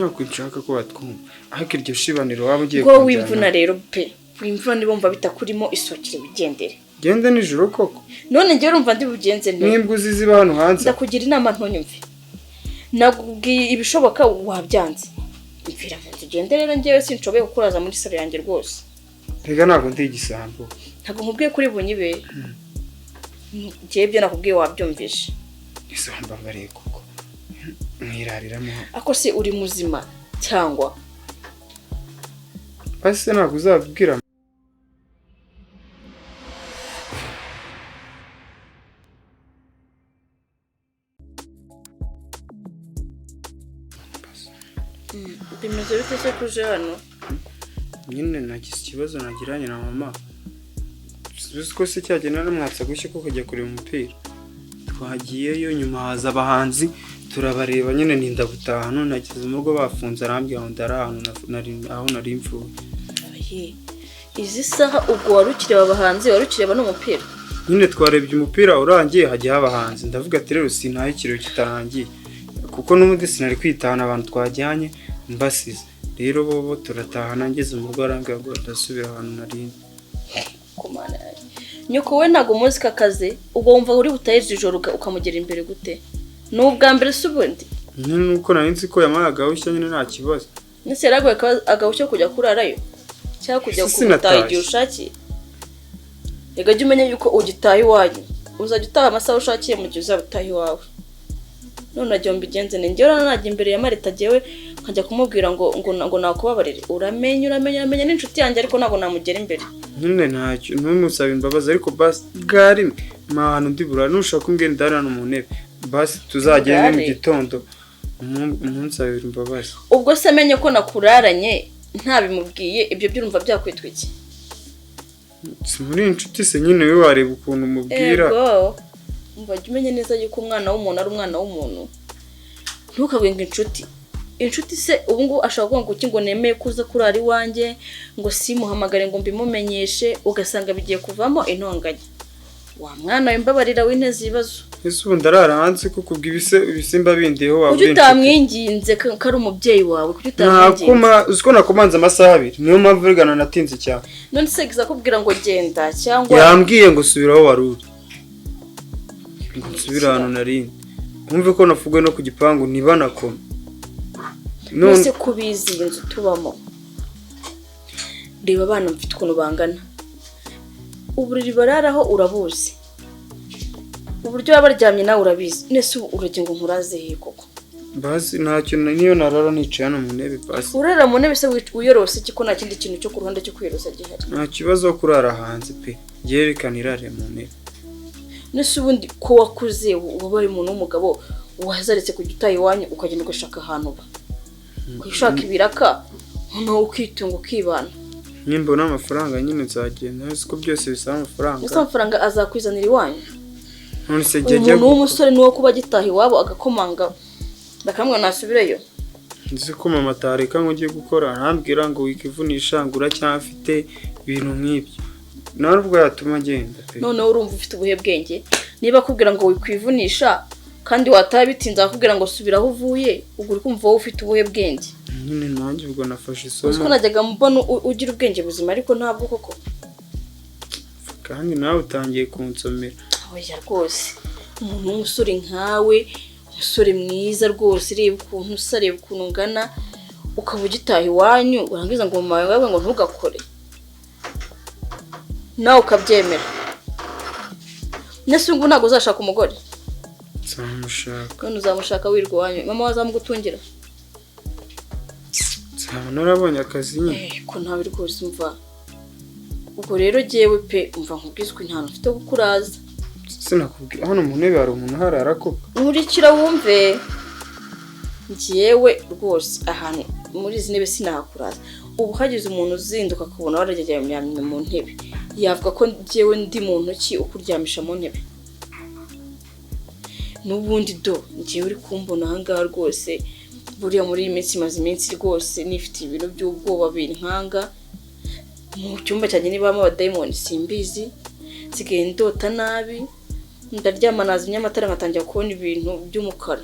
Ntabwo nshaka ko batwumva, ariko iryo shibaniro waba ugiye Ngo wimvuna rero pe, wimvuna niba wumva bitakurimo, isokere wigendere. Genda nijoro koko. None njyewe urumva ndi bugenze nte? Nimba uzi ziba hano hanze. Ndakugira inama ntunyumve. Nakubwiye ibishoboka wabyanze. Mvira mu nzu ugende rero, njyewe sinshoboye kukuraza muri salo yanjye rwose. Rega ntabwo ndi igisambo. Ntabwo nkubwiye kuri bunyibe. Njyewe ibyo nakubwiye wabyumvishe. Ese wambabariye koko mwirariramo? Ako se uri muzima cyangwa? Basi ntabwo uzabwira. Bimeze bite se kuje hano? Nyine nagize ikibazo nagiranye na mama. Uzi ko se cyagenda namwatsa gushya ko kujya kureba umupira. Twagiyeyo nyuma haza abahanzi turabareba, nyine ninda gutaha, none nageze mu rugo bafunze, arambwira ngo ndara ahantu aho nari mvuye. Oye, izi saha ubwo wari ukireba abahanzi, wari ukireba n'umupira? Nyine twarebye umupira urangiye hajyaho abahanzi, ndavuga ati rero sintahe ikirori kitarangiye, kuko n'ubundi sinari kwitahana abantu twajyanye mbasize. Rero bo turatahana, ngeze mu rugo arambwira ngo ndasubira ahantu nari ndi. Kumana yanjye. Nyoko we ntabwo muzi ko akaze, ubwo wumva uri butahe ijoro ukamugera imbere gute? Ni ubwa mbere se ubundi? Nyine nuko nari nzi ko yampaye agahushya nyine nta kibazo. Nese yaraguye agahushya kujya kurarayo? Cyangwa kujya Ese gutaha igihe sinatashye. ushakiye? Reka jya umenya yuko ugitaha iwanyu. Uzajya utaha amasaha ushakiye mu gihe uzaba utaha iwawe. None nagira ngo mbigenze nte? Njyewe urabona najya imbere ya Marita jyewe nkajya kumubwira ngo nakubabarire. Uramenye, uramenye, uramenye ni inshuti yanjye ariko ntabwo namugera imbere. Nyine ntacyo, ntumusabe imbabazi ariko basi bwari mpa ahantu ndi burare, nushaka umbwira ndare hano mu ntebe. Basi tuzagende mu Bwari? gitondo umunsabire imbabazi. Ubwo se amenye ko nakuraranye ntabimubwiye, ibyo byurumva byakwitwa iki? Si muri inshuti se nyine we wareba ukuntu umubwira. Ego. Umva jya umenya neza yuko umwana w'umuntu ari umwana w'umuntu. Ntukabwenge ngo inshuti. Inshuti se ubu ngubu ashobora kuvuga ngo kuki ngo nemeye kuza kurara iwanjye, ngo simuhamagare ngo mbimumenyeshe, ugasanga bigiye kuvamo intonganya. Wa mwana we mbabarira winteze ibibazo. Ese ubu ndarara hanze kuko ubwo ibisimba bindiyeho waba Kuki uri inshuti. utamwinginze ko ari umubyeyi wawe? Kuki utamwinginze? Nakoma, uzi ko nakomanze amasaha abiri, niyo mpamvu urigana natinze cyane. None se giza akubwira ngo genda cyangwa Yambwiye ngo subira aho wari uri. Ngo nsubire ahantu nari ndi. Wumve ko nafuguwe no ku gipangu ntibanakome. None None kubizi iyi nzu tubamo. Reba abana mfite ukuntu bangana. Uburiri bararaho urabuzi. Uburyo baba baryamye nawe urabizi. Nese ubu uragira ngo nkuraze he koko? Basi ntacyo, niyo narara nicaye hano mu ntebe basi. Urara mu ntebe se wiyorose iki ko nta kindi kintu cyo ku ruhande cyo kwiyorosa gihari? Nta kibazo wo kurara hanze pe. Yerekana irare mu ntebe. Nese ubundi ko wakuze wabaye umuntu w'umugabo wazaretse kujya utaha iwanyu ukagenda ugashaka ahantu uba. Ukishaka ibiraka noneho ukitunga ukibana. Nimbona amafaranga nyine nzagenda, uzi ko byose bisaba amafaranga. Nese amafaranga azakwizanira iwanyu? None se jya jya Umuntu w'umusore ni uwo kuba agitaha iwabo agakomanga bakamubwira nasubireyo. Nzi ko mama atareka ngo njye gukora, arambwira ngo wikivunisha ngo uracyafite ibintu nk'ibyo. Nawe ubwo yatuma ngenda pe. Noneho urumva ufite ubuhe bwenge niba akubwira ngo wikwivunisha kandi wataha bitinze akakubwira ngo subira aho uvuye, ubwo uri kumva wowe ufite ubuhe bwenge? Nyine nanjye ubwo nafashe Uzi ko isomo. najyaga mbona ugira ubwenge buzima ariko ntabwo koko. Kandi nawe utangiye kunsomera. Oya rwose, umuntu w'umusore nkawe, umusore mwiza rwose, reba ukuntu usa, reba ukuntu ungana, ukaba ugitaha iwanyu warangiza ngo mama wawe ngo ntugakore, nawe ukabyemera. Nese ubu ntabwo uzashaka umugore? Nzamushaka. None uzamushaka wirirwa iwanyu, mama we azamugutungira? Nzaba narabonye akazi nyine. Ko nawe rwose umva. Ubwo rero jyewe pe umva nkubwizwe nta hantu mfite ho kukuraza. Sinakubwira hano mu ntebe hari umuntu uharara koko. Nkurikira wumve. Njyewe rwose ahantu muri izi ntebe sinahakuraza. Ubu hagize umuntu uzinduka akabona wararyamye mu ntebe, yavuga ko njyewe ndi muntu ki ukuryamisha mu ntebe. N'ubundi do njyewe uri kumbona aha ngaha rwose, buriya muri iyi minsi maze iminsi rwose nifitiye ibintu by'ubwoba binkanga. Mu cyumba cyanjye niba habamo abadayimoni simbizi, nsigaye ndota nabi, ndaryama nazimya amatara nkatangira kubona ibintu by'umukara.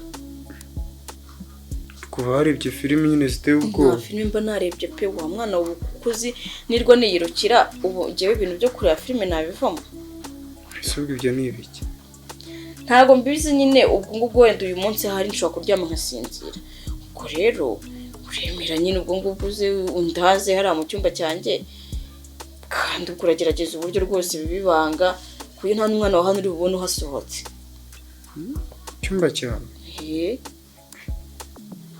Kuba warebye filimi nyine ziteye Nta ubwoba. filime mba narebye pe. Wa mwana, ubu kuko uzi nirwa niyirukira, ubu ngewe ibintu byo kureba filime nabivamo? Ese ubwo ibyo ni ibiki? Ntabwo mbizi nyine. Ubwo ngubwo wenda uyu munsi hari nshobora kuryama nkasinzira. Ubwo rero uremera nyine, ubwo ngubwo uze undaze hariya mu cyumba cyanjye, kandi ubwo uragerageza uburyo rwose biba ibanga, ku buryo nta n'umwana wa hano uri bubone uhasohotse. Icyumba cyawe? Ye.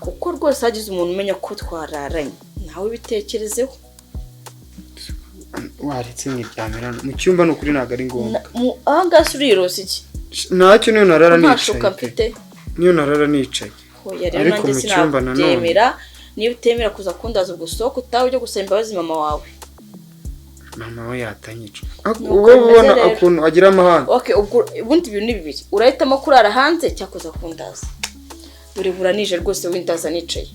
Kuko rwose hagize umuntu umenya ko twararanye nawe, bitekerezeho. Waretse nkiryamira mu cyumba? Ni ukuri ntabwo ari ngombwa. Aha ngaha se urirosa iki? Ntacyo, niyo narara Nta nicaye shuka pe. mfite. Niyo narara nicaye. Oya rero, Ariko nanjye mu cyumba nanone. sinabyemera. Niba utemera kuza kundaza, ubwo usohoke utahe ujye gusaba imbabazi mama wawe. Mama we yatanyica. Nuko Uba bimeze ubona rero. ukuntu agira amahane. Okay, ubwo ubundi ibintu ni bibiri: urahitamo kurara hanze cyangwa kuza kundaza. Dore buranije rwose, windaza nicaye.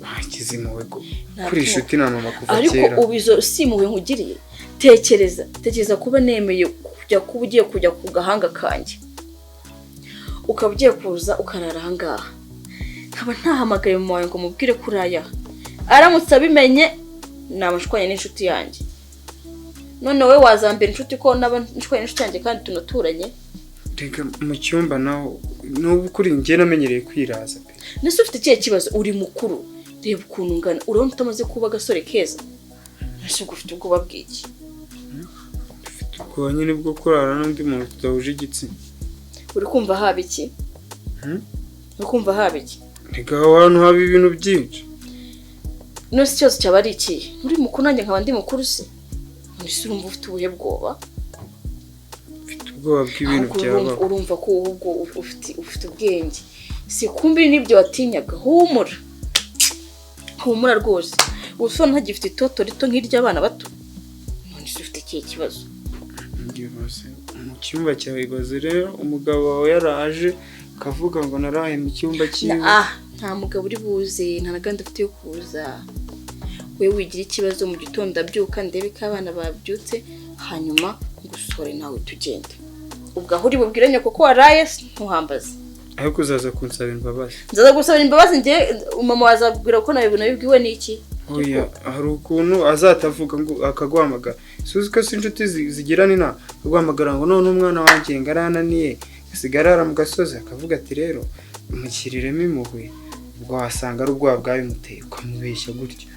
Wakize impuhwe ko Nta kuri bwoba. inshuti na mama kuva Ariko kera. ubu izo si impuhwe nkugiriye. Tekereza, tekereza kuba nemeye kujya, kuba ugiye kujya ku gahanga kanjye, ukaba ugiye kuza ukarara ahangaha, nkaba ntahamagaye mama wawe ngo mubwire ko uraye aha. Aramutse abimenye, naba nshwanye n'inshuti yanjye. None wowe wazambera inshuti ko naba nshwanye n'inshuti yanjye kandi tunaturanye? Reka, mu cyumba naho n'ubu kuri njye namenyereye kwiraza pe. Nese ufite ikihe kibazo? Uri mukuru, reba ukuntu ungana, urabona utamaze kuba agasore keza? Ese ubwo ufite ubwoba bw'iki? Ufite ubwoba nyine bwo kurara n'undi muntu tudahuje igitsina. Uri kumva haba iki? Hmm? Uri kumva haba iki? Reka, aho hantu haba ibintu byinshi. None se ikibazo cyaba ari ikihe? Uri mukuru, nanjye nkaba ndi mukuru se. None se urumva ufite ubuhe bwoba? Mfite ubwoba bw'ibintu Ahubwo urumva, byabaho. urumva ko ahubwo ufite ubwenge. Si kumbi n'ibyo watinyaga. Humura, humura rwose. Ubu ntagifite itoto rito nk'iry'abana bato. None se ufite ikihe kibazo? Ngibaze mu cyumba cyawe. Ibaze rero umugabo wawe yaraje akavuga ngo naraye mu cyumba cyiwe. Ah, nta mugabo uri buze, nta na gahunda ufite yo kuza. We wigira ikibazo. Mu gitondo ndabyuka ndebe ko abana babyutse, hanyuma ngusore nawe tugende. Ubwo aho uri bubwire nyoko ko waraye, ntuhambaze. Ariko uzaza kunsaba imbabazi. Nzaza gusaba imbabazi njye? Mama wazabwira ko nabibona bibwiwe n'iki? Oya, hari ukuntu azatavuga ngo akaguhamagara. Suzi ko si inshuti zigirana inama, akaguhamagara ngo none umwana wanjye ngo arananiye, asigara arara mu gasozi, akavuga ati rero mushyiriremo impuhwe. Ubwo wasanga ari ubwoba bwabimuteye, ukamubeshya gutyo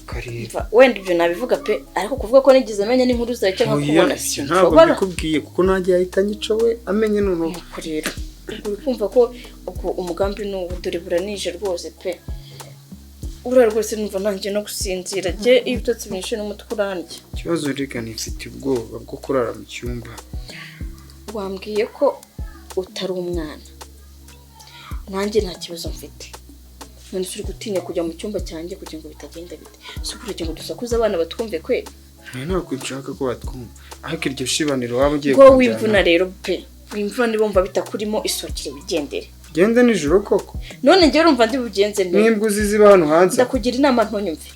ukareba. Umva, wenda ibyo nabivuga pe, ariko kuvuga ko nigeze amenya n'inkuru zawe cyangwa Oya, kubona, ibyo ntabwo sinshobora. mbikubwiye, kuko nanjye yahita anyica we amenye noneho. Nuko rero ubwo uri kumva ko ubwo umugambi ni ubu. Dore buranije rwose pe. Uriya rwose numva ntangiye no gusinzira. Jye iyo ibitotsi binyishe n'umutwe urandya. Ikibazo reka, nifite ubwoba bwo kurara mu cyumba. Wambwiye ko utari umwana, nanjye nta kibazo mfite. None se uri gutinya kujya mu cyumba cyanjye kugira ngo bitagenda bite? Si ukugira ngo dusakuze abana batwumve kwe? Nta, ntabwo nshaka ko batwumva, ariko iryo shibaniro waba ugiye Ngo kunjyana. wimvuna rero pe, wimvuna. Niba wumva bitakurimo, isohokere wigendere. Genda nijoro koko? None njyewe urumva ndi bugenze nte? Nimba uzi ziba hano hanze. Ndakugira inama ntunyumve.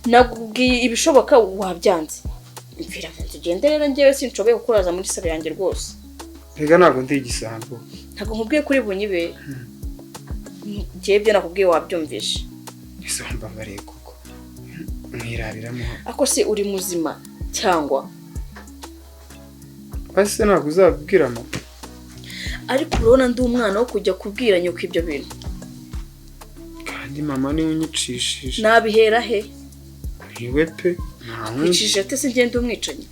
Nakubwiye ibishoboka wabyanze. Mvira mu nzu ugende rero. Njyewe sinshoboye kukuraza muri salo yanjye rwose. Reka, ntabwo ndi igisambo. Ntabwo nkubwiye kuri bunyibe. Njyewe ibyo nakubwiye wabyumvishe. Ese wambabariye koko mwirabiramo? Ako se uri muzima cyangwa? Basi ntabwo uzabwira mama? Ariko urabona ndi umwana wo kujya kubwira nyoko ibyo bintu? Kandi mama niwe unyicishije. Nabihera he? Niwe pe, nta wundi. Wicishije ate se? Ngende umwicanyi?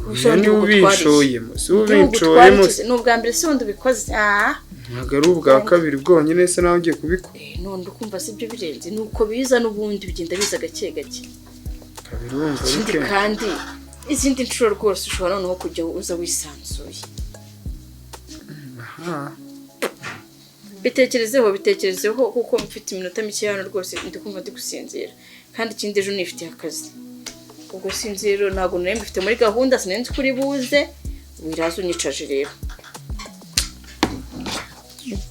Oya, niwe ubishoyemo, si ubincoyemo? Ni ubwa mbere se wundi ubikoze? Ah. Ntabwo ari ubwa kabiri bwonyine se nawe ugiye kubikora. Eh, none ukumva si byo birenze? Ni uko biza n'ubundi, bigenda biza gake gake. Kabiri wumva ari Ikindi kenshi. kandi izindi nshuro rwose ushobora noneho kujya uza wisanzuye. Aha. Bitekerezeho, bitekerezeho, kuko mfite iminota mike hano rwose. Ndi kumva ndi gusinzira, kandi ikindi ejo nifitiye akazi. Ubwo sinzi rero, ntabwo nari mbifite muri gahunda, sinari nzi ko uri buze. Wiraza unyicaje rero.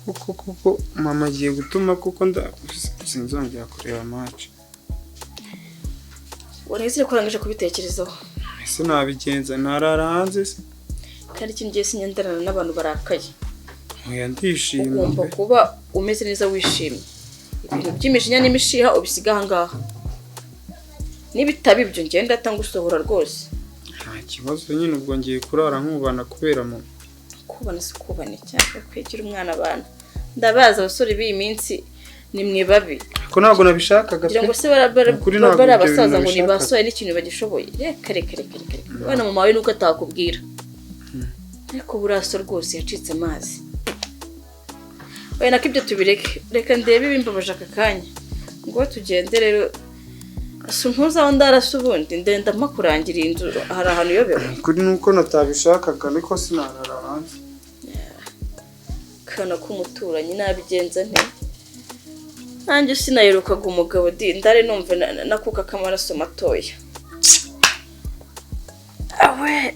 Kuko kuko mama agiye gutuma kuko nda sinzongera kureba match. Wanizere ko urangije kubitekerezaho. Ese nabigenza ntarara hanze se? Kandi ikindi gihe sinyenderana n'abantu barakaye. Oya, ndishimye. Ugomba Mbe. kuba umeze neza, wishimye. Ibintu by'imijinya n'imishiha ubisiga aha ngaha. Nibitaba ibyo, ngenda ngusohora rwose. Nta kibazo nyine, ubwo ngiye kurara nkubana kubera mama. Kubana si kubana, cyangwa kwegera umwana abana. Ndabazi abasore b'iyi minsi ni mwe babi. Ko ntabwo nabishakaga Kugira pe. ngo se Ukuri ntabwo bari ibyo abasaza bintu ngo ni nabishakaga. basoye n'ikintu bagishoboye. Reka reka reka reka reka, wenda mama wawe nuko atakubwira, ariko buraso rwose yacitse amazi. Wenda ko ibyo tubireke, reka ndebe ibimbabaje aka kanya ngo tugende rero. Si ntuzi aho ndarasa ubundi, ndenda mpa kurangira iyi nzu, hari ahantu uyobewe? Ukuri ni uko natabishakaga, ariko sinarara hanze. Kana k'umuturanyi, nabigenza nte? Nanjye sinayirukaga umugabo di, ndare numva nakuka k'amaraso matoya awe.